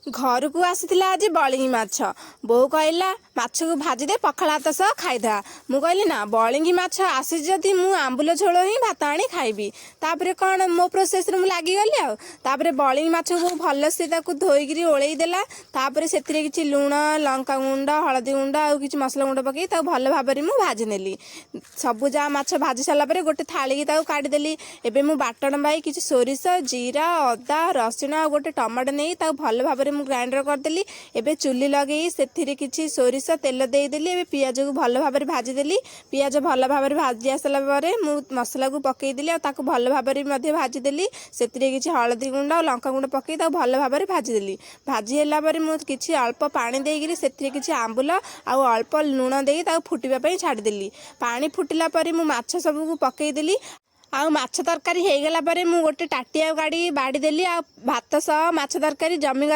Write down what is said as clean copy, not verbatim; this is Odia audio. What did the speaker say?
ଘରକୁ ଆସିଥିଲା ଆଜି ବଳିଙ୍ଗି ମାଛ। ବୋଉ କହିଲା, ମାଛକୁ ଭାଜିଦେ, ପଖାଳ ଭାତ ସହ ଖାଇଦେବା। ମୁଁ କହିଲି, ନା, ବଳିଙ୍ଗି ମାଛ ଆସିଛି ଯଦି ମୁଁ ଆମ୍ବୁଲ ଝୋଳ ହିଁ ଭାତ ଆଣି ଖାଇବି। ତାପରେ କ'ଣ, ମୋ ପ୍ରୋସେସ୍ରେ ମୁଁ ଲାଗିଗଲି। ଆଉ ତାପରେ ବଳିଙ୍ଗି ମାଛକୁ ଭଲସେ ତାକୁ ଧୋଇକିରି ଓଳେଇ ଦେଲା। ତାପରେ ସେଥିରେ କିଛି ଲୁଣ, ଲଙ୍କା ଗୁଣ୍ଡ, ହଳଦୀ ଗୁଣ୍ଡ ଆଉ କିଛି ମସଲା ଗୁଣ୍ଡ ପକେଇ ତାକୁ ଭଲ ଭାବରେ ମୁଁ ଭାଜି ନେଲି। ସବୁ ଯାହା ମାଛ ଭାଜି ସାରିଲା ପରେ ଗୋଟେ ଥାଳିକି ତାକୁ କାଢ଼ିଦେଲି। ଏବେ ମୁଁ ବାଟଣ ପାଇଁ କିଛି ସୋରିଷ, ଜିରା, ଅଦା, ରସୁଣ ଆଉ ଗୋଟେ ଟମାଟୋ ନେଇ ତାକୁ ଭଲ ଭାବରେ ମୁଁ ଗ୍ରାଇଣ୍ଡର କରିଦେଲି। ଏବେ ଚୁଲି ଲଗେଇ ସେଥିରେ କିଛି ସୋରିଷ ତେଲ ଦେଇଦେଲି। ଏବେ ପିଆଜକୁ ଭଲ ଭାବରେ ଭାଜିଦେଲି। ପିଆଜ ଭଲ ଭାବରେ ଭାଜି ଆସିଲା ପରେ ମୁଁ ମସଲାକୁ ପକେଇଦେଲି ଆଉ ତାକୁ ଭଲ ଭାବରେ ମଧ୍ୟ ଭାଜିଦେଲି। ସେଥିରେ କିଛି ହଳଦୀ ଗୁଣ୍ଡ ଆଉ ଲଙ୍କା ଗୁଣ୍ଡ ପକେଇ ତାକୁ ଭଲ ଭାବରେ ଭାଜିଦେଲି। ଭାଜି ହେଲା ପରେ ମୁଁ କିଛି ଅଳ୍ପ ପାଣି ଦେଇକିରି ସେଥିରେ କିଛି ଆମ୍ବୁଲ ଆଉ ଅଳ୍ପ ଲୁଣ ଦେଇ ତାକୁ ଫୁଟିବା ପାଇଁ ଛାଡ଼ିଦେଲି। ପାଣି ଫୁଟିଲା ପରେ ମୁଁ ମାଛ ସବୁକୁ ପକେଇଦେଲି। ଆଉ ମାଛ ତରକାରୀ ହେଇଗଲା ପରେ ମୁଁ ଗୋଟେ ତାଟିଆ କାଢ଼ି ବାଢ଼ିଦେଲି ଆଉ ଭାତ ସହ ମାଛ ତରକାରୀ ଜମିଗଲା।